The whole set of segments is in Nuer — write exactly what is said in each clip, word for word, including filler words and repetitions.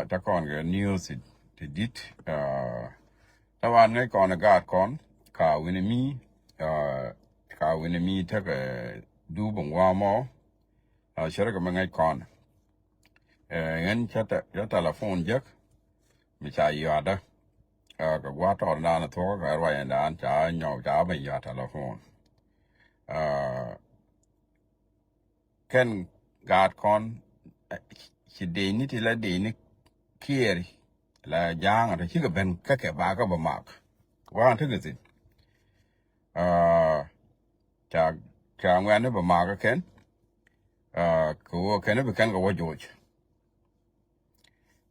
Te kɔn kɛ news ti, ti dit. Ah, taban ŋäc kɔn ɛ gaat kɔn ka wi̱ni mi, ah, ka wi̱ni mi tekɛ dup in guamɔ. Ah, cɛ rɛ kɛ mi ŋäc kɔn. Eh, ɣän cä te-, cä telephone jek mi ca yɔatdä. Ah, kɛ gua̱a̱th tɔɔr dan thuɔ̱k kɛ ruac in dan ca nyɔk ca ben yɔat telephone. Ah, kɛn gaat kɔn, eh, ci deni ti la deni kiɛɛri la ja̱a̱ŋ a te cikɛ ben kä kɛ bakä bɛ mak. Wa̱a̱ŋ tekɛ thi̱n. Ah, ca, ca ŋuɛ̈ni bɛ mak kä kɛn. Ah, kɛ wä kɛn bi kɛn kɛ wä joc.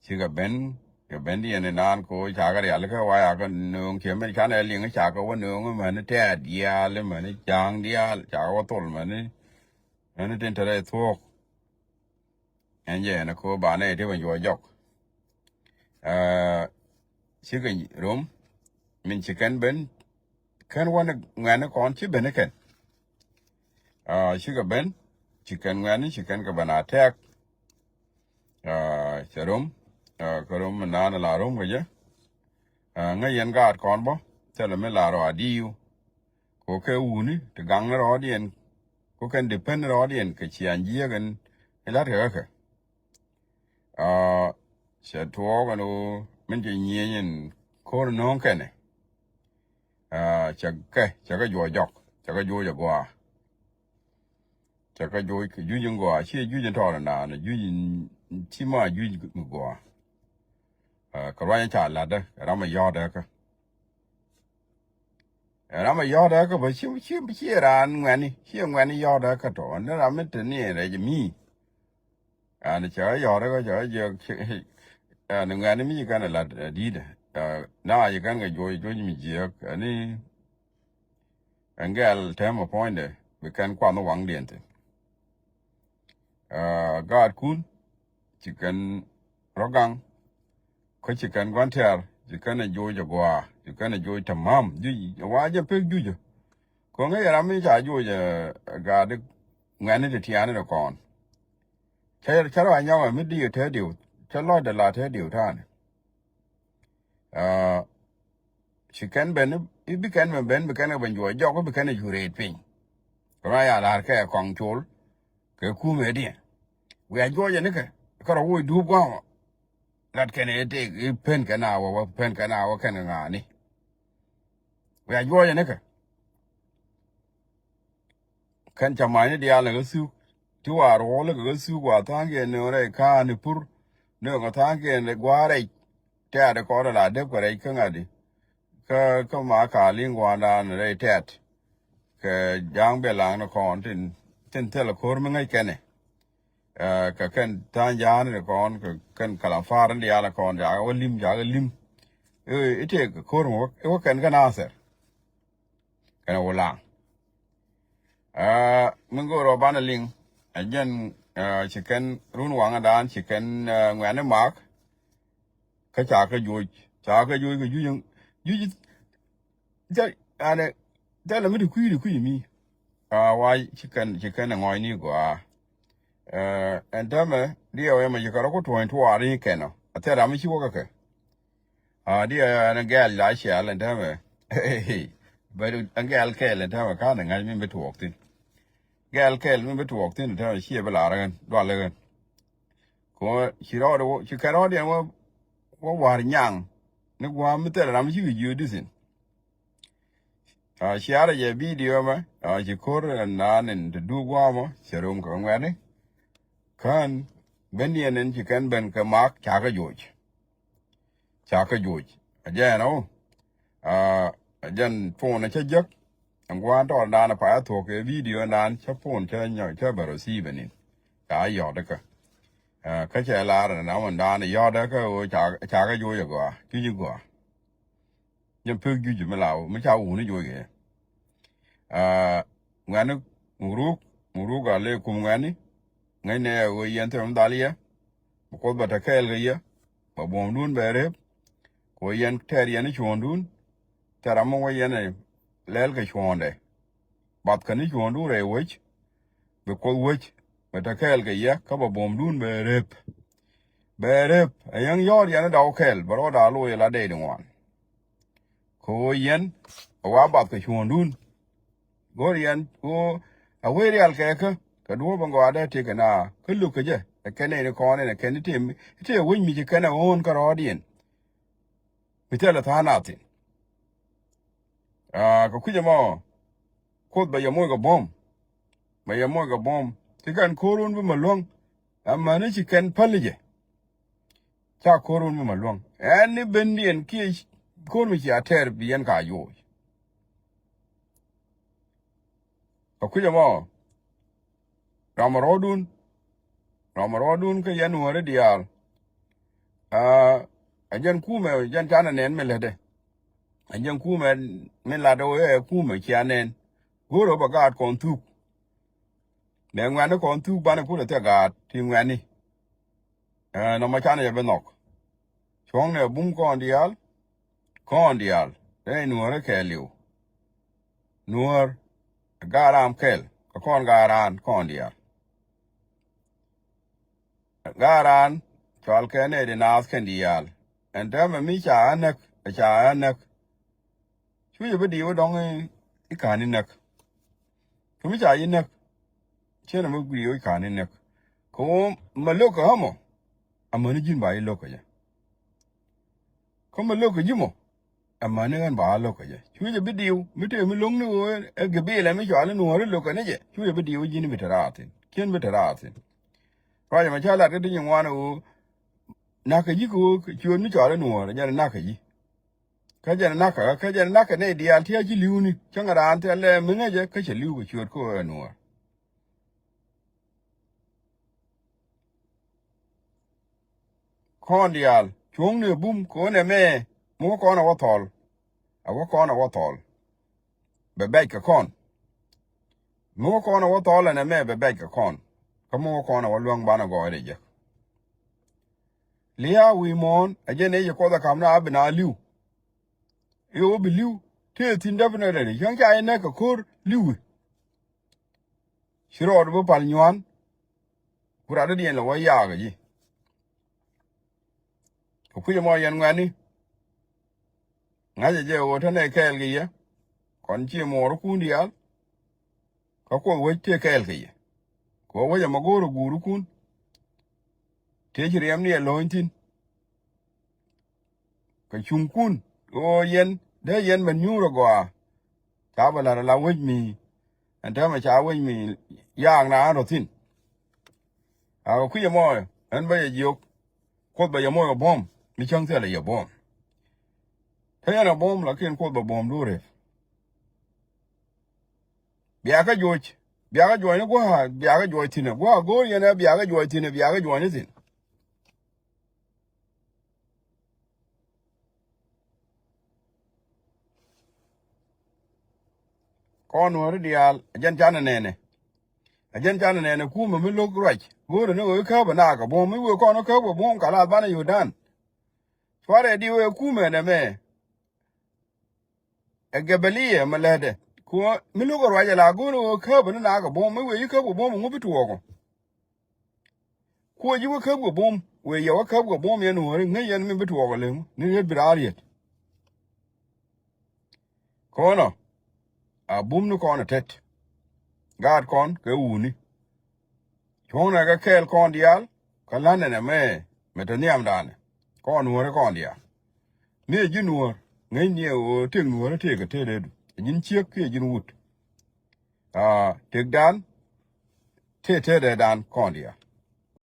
Cikɛ ben, kɛ ben diɛn inan ko cakɛ rialikä wa yakɛ nööŋ kiɛ min canɛ liŋ cakɛ wä nööŋ mäni tɛ̈t diaal mäni ja̱a̱ŋ diaal cakɛ wä thol mäni, mäni tin te rɛy thuɔ̱k. Ɛn jɛ ɛn ko banɛ ti ben juɔ jɔk. Ah, cikɛ rom min ci kɛn ben kɛn wä ni ŋuɛ̈ni kɔn ci ben ni kɛn. Ah, cikɛ ben, ci kɛn ŋuɛ̈ni ci kɛn kɛ ben a tɛk. Ah, cɛ rom, ah, kɛ rom mi naan la rom kɛ jɛ. Ah, ŋäc yɛn gaat kɔn bä thilɛ mi la rɔ a diu. Ko kɛ wuni ti gaŋ ni rɔɔdiɛn, ko kɛn depend ni rɔɔdiɛn kɛ ciaŋ jiɛk in ilat kɛ kɛ kɛ. Ah, cɛ tuɔɔk ɛn ɣöö min cɛ nyieny in ko̱r nööŋ kɛnɛ. Ah, cɛ kɛ, cɛ kɛ juɔc jɔk, cɛ kɛ juɔc agɔaa. Cɛ kɛ juɔc kɛ juc in gɔaa, ciɛ juc in tɔɔr in naan, juc in ci ma juc in gɔaa. Ah, kɛ ruany ca la̱tdä, ram a yɔ̱ɔ̱tdä kä. Ram a yɔ̱ɔ̱tdä kä bä ci, ci, ci raan ŋuɛ̈ni, ci ŋuɛ̈ni yɔ̱ɔ̱tdä kä tɔ, ni ram mi te ni rɛc mi. An cɛ yɔ̱ɔ̱t kä cɛ jiɛk, an ŋuɛ̈ni mi ci kɛn a la̱t a di̱t. Ah, na ci kɛn kɛ juɔc, juɔc mi jiɛk, ani ɛn gɛl tɛm a puɔ̱nydɛ, bi kɛn kuath waŋdiɛn thi̱n. Ah, gaatkun, ci kɛn rɔ gaŋ, kä ci kɛn gua̱n tɛ̈r, ci kɛn a joc agɔaa, ci kɛn a joc tamam, juc, wa jɛ pek jucä. Ko̱ŋ ɛ ram mi ca joc, eh, gaat ŋuɛ̈ni ti tiaani ti kɔn. Cä, cä rɔ a nyɔk ɛ mi diw te diw, cä lɔcdɛ la te diw ta̱a̱ni. Ah, ci kɛn ben, i̱ bi kɛn ben, ben, bi kɛn kɛ ben juɔc jɔk, i̱ bi kɛn kɛ cu reet piny. Kɛ rɔ ya la̱r kɛ kɔŋ col, kɛ kumɛ diɛ. Wiaa juɔcɛ nikɛ, kɛ rɔ woc dup gua̱a̱mɔ. Lat kɛn ɛ tëëk, i̱ pen kɛn a wä, wä pen kɛn a wä kɛn kɛ ŋa̱a̱ni. Wiaa juɔcɛ nikɛ. Kɛn ca ma̱cni diaal ni kä thuk. Ti wa ruɔl kɛ kä thuk wa tha̱a̱ŋkiɛn ni rɛy ka̱a̱ni pur. Ni kɛ tha̱a̱ŋkiɛn gua̱a̱r rɛc. Tɛ̈t kɔn la dep kɛ rɛc kä ŋa̱di. Kä, kä ma ka li̱ŋ gua̱a̱ndan rɛy tɛ̈t. Kɛ ja̱a̱ŋ bɛ laŋ ni kɔn tin, tin thil ko̱r mi ŋäc kɛnɛ. Eh, kɛ kɛn tha̱a̱ŋ ja̱a̱n ni kɔn, kɛ kɛn kalam far ni diaal kɔn, jakä wä lim, jakä lim. I̱, i̱ tëëk ko̱r mi wä, i̱ wä kɛn kä Nathir. Kɛn wä laŋ. Ah, mi go̱o̱r ɔ banɛ liŋ, ɛ jɛn, ah, ci kɛn run waŋdan, ci kɛn, ah, ŋuɛ̈ni mak, kä ca kɛ joc, ca kɛ joc kɛ juc, juc, ca, yani, thilɛ mi ti kui̱, ti kui̱ mi. Ah, wa ci kɛn, ci kɛn ɛ ŋɔcni gɔaa. Eh, ɛn täämɛ, diɛw ɛmɛ ci kɛ rɔ ku tuɔ̱ny tuaar ni kɛn ɔ. A thil ram mi ci wä kɛ kɛ. Ah, diɛw ɛn gɛl la ciɛl ɛn täämɛ. But ɛn gɛl kɛl ɛn täämɛ ka̱n ɛ ŋa̱c mi bi tuɔɔk thi̱n. Gɛl kɛl mi bi tuɔɔk thi̱n ɛn täämɛ ciɛ bi lar ɣän, dual ɣän. Kɛ ɣöö ci rɔɔdɛ wä, ci kɛ rɔɔdiɛn wä, wä wa̱r nyaŋ. Ni gua̱a̱m mi thil ram mi ci wi̱c jiöödi thi̱n. Ah, ciarɛ jɛ bidio mɛ, ah, ci ko̱r naan in te duuk gua̱a̱mɔ, cɛ rom kɛ ŋuɛ̈tni. Kään, bendiɛn in ci kɛn ben kɛ mak, ca kɛ joc. Ca kɛ joc. A jɛn ɔ, ah, a jɛn phone cä jek. Ɛn gua̱a̱n tɔɔr naan a pay a thuɔ̱k kɛ bidio naan cä phone cä nyɔ, cä bɛ receive ni. Ca yɔ̱t kä. Ah, kä cɛ lar na wän naan yɔ̱t kä ɣöö ca, ca kɛ joc a gɔaa, cuc a gɔaa. Jɛ pek juc mi la mi ca wuni joc kɛ. Ah, ŋuɛ̈ni muruk, muruk a lɛ kum ŋuɛ̈ni. Ŋäcnɛ ɛ ɣöö yɛn thil mi dhal yɛ. Bi Kuoth bɛ te kɛɛl kɛ yɛ. Bɛ buɔ̱mdun bɛ rep. Kɛ ɣöö yɛn tɛɛr yɛn i̱ cuɔ̱ɔ̱ŋdun. Thil ram mi wä yɛn ɛ lɛl kɛ cuɔ̱ɔ̱ŋdɛ. Bath kɛn i̱ cuɔ̱ɔ̱ŋdun rɛy wec. Bi Kuoth wec. Bɛ te kɛɛl kɛ yɛ. Kä bɛ buɔ̱mdun bɛ rep. Bɛ rep ɛ yäŋ yɔ̱ɔ̱r yɛn ɛ dɔw kɛl bɛ rɔɔda loc ɛ la dee di ŋuan. Kɛ ɣöö yɛn ɛ wa bath kɛ cuɔ̱ɔ̱ŋdun. Go̱o̱r yɛn ɣöö ɛ wee rial kɛ kä kɛ duɔ̱ɔ̱p ɛn gɔaa dee tëëk kɛ na kä luk kɛ jɛ ɛ kɛn nɛy ni kɔn in ɛ kɛn i̱ tëë i̱ tëë wec mi ci kɛn ɛ ɣöön kä rɔɔdiɛn. Mi thilɛ tha̱a̱ŋ na thi̱n. Aa, kɛ kui̱c ɛmɔ Kuoth bɛ yɛ moc kɛ buɔ̱m. Bɛ yɛ moc kɛ buɔ̱m ci kɛn ko̱r wun bi mɛ luäŋ. Amäni ci kɛn päl jɛ. Ca ko̱r wun bi mɛ luäŋ ɛn ni bendiɛn kiɛ ko̱r mi cia tɛɛr bi yɛn ka yoc. Kɛ kui̱c ɛmɔ ram rɔɔdun, ram rɔɔdun kä yɛn nuɔ̱ɔ̱ri diaal. Aa, ɛ jɛn kumɛ jɛn canɛ nɛn mi lätdɛ. Ɛ jɛn kumɛ mi latdɛ wee ɛ kumɛ cia nɛn. Go̱o̱rä bɛ gaat kɔn thuk. Bɛ ŋuɛ̈tni kɔn thuk banɛ kulɛ thia gaat ti ŋuɛ̈tni. Ɛ, nɔmɔ canɛ jɛ bi nhɔk. Cuɔ̱ŋnɛ bum kɔn diaal. Kɔn diaal te nuɔ̱ɔ̱r kɛɛliw. Nuɔ̱ɔ̱r gaat ram kɛl kɛ kɔn gaat raan kɔn diaal. Gaat raan cual kɛ nɛy di naath kɛn diaal. Ɛn täämɛ mi ca ɣä näk ɛ ca ɣä näk. Cucɛ bi diw dɔ̱ŋ i̱ ka̱n i̱ näk. Kä mi ca yi näk. Ciɛn ɛmɛ gui̱i̱ wi̱c ka̱n i̱ näk. Kɛ ɣöö mɛ lo̱k kɛ ɣä mɔ. Amäni ji̱n ba yi lo̱k kɛ jɛ. Kä mɛ lo̱k kɛ ji̱ mɔ. Amäni ɣän ba ɣä lo̱k kɛ jɛ. Cucɛ bi diw mi tëë mi lo̱ŋni ɣöö ɛ gɛ biilɛ mi cɔal i̱ nuɔ̱ɔ̱ri lo̱k kɛ ni jɛ. Cucɛ bi diw ji̱n bi te raar thi̱n. Ciɛn bi te raar thi̱n. Ruacɛ mɛ ca lat kä ti nyin ŋuan ɣöö. Na̱k kɛ ji̱ kɛ ɣöö ciöt mi cɔal i̱ nuɔ̱ɔ̱ri jɛn na̱k kɛ ji̱. Kä jɛn nakä kä jɛn nakä nɛy diaal ti a ci li̱wni cäŋ raan thil lɛ mi ŋäcɛ kä cɛ li̱w kɛ ciöt kä ɣöö ɛ nuɔ̱ɔ̱r. Kɔn diaal cuɔ̱ŋni ɛ bum kɛ ɣöö nɛmɛ mi wä kɔn ɛ wä thɔl. Ɛ wä kɔn ɛ wä thɔl. Bɛ bɛc kɛ kɔn. Mi wä kɔn ɛ wä thɔl ɛnɛmɛ bɛ bɛc kɛ kɔn. Kä mi wä kɔn ɛ wä luäŋ banɛ gɔɔydɛ jek. Lia̱a̱ wi̱i̱ muɔ̱ɔ̱n ɛ jɛn ëë ci Kuoth ɛ ka̱m na a bi na li̱w. I̱ ɣöö bi li̱w tëë thi̱n däpinɛ rɛl i̱ cäŋ ca yɛ näk kɛ ko̱r li̱wi. Ci rɔɔd bi pal nyuan. Ku rat dɔ̱diɛn lɛ wä yaak ɛ ji̱. Kɛ kui̱c ɛmɔ yɛn ŋuɛ̈tni. Ŋa̱cɛ jɛ ɣöö te nɛy kɛɛl kɛ yɛ. Kɔn ciɛ muɔɔrikun diaal. Kä Kuoth wec tëë kɛɛl kɛ yɛ. Kɛ ɣöö wec ɛmɔ go̱o̱r ɛ guurikun. Tëë ci riɛmni ɛ lo̱ny thi̱n. Kɛ cuŋkun ɣöö yɛn dee yɛn bɛ nyuur ɛ gɔaa. Ca bɛ la̱r ala wec mi ɛn täämɛ ca wec mi yaak na ɛn rɔ thi̱n. A kɛ kui̱c ɛmɔ ɛn bä yɛ jiök. Kuoth bɛ yɛ moc ɛ buɔ̱m mi cäŋ thilɛ yɛ buɔ̱m. Te yɛn ɛ buɔ̱m lakin Kuoth bɛ buɔ̱m duun rep. Biakä juɔc biakä juɔcni gua̱a̱ biakä juɔc thi̱n ɛ gua̱a̱ go̱o̱r yɛn ɛ biakä juɔc thi̱n ɛ biakä juɔcni thi̱n. Kɔn nuɔ̱ɔ̱ri diaal ɛ jɛn canɛ nɛnɛ. Ɛ jɛn canɛ nɛnɛ kumɛ mi lo̱k ruac go̱o̱rɛ ni ɣöö i̱ käp ɛ naak ɛ buɔ̱m mi wëë kɔn i̱ käp ɛ buɔ̱m kalath banɛ yo̱o̱dan. Cuarɛ di wëë kumɛ nɛmɛ. Ɛ gɛbɛliyɛ mɛ lɛtdɛ. Ku mi lo̱k ɛ ruac ɛ la go̱o̱rɛ ɣöö käp ɛ ni naak ɛ buɔ̱m mi wëë i̱ käp ɛ buɔ̱m ɛ ŋu bi tuɔɔk ɔ. Kuɔ ji̱ wä käp kɛ buɔ̱m wëë yɛ wä käp kɛ buɔ̱m yɛn nuɔ̱ɔ̱ri ŋäc yɛn mi bi tuɔɔk ɛ lëŋ ni riet bi raar yet. Kɔnɔ a bum ni kɔn ɛ tɛt. Gaat kɔn kɛ wuni. Cuɔ̱ŋnɛ kɛ kɛɛl kɔn diaal kä la̱nɛ nɛ mɛ mɛ te nhiamdanɛ. Kɔn nuɔ̱ɔ̱ri kɔn diaal. Mi ɛ ji̱ nuɔ̱ɔ̱r ŋäcni ɛ ɣöö tëk nuɔ̱ɔ̱ri tëëk kɛ tëëdɛdu ɛ ji̱n ciek kiɛ ji̱n wut. Aa, tëkdan tëë tëëdɛdan kɔn diaal.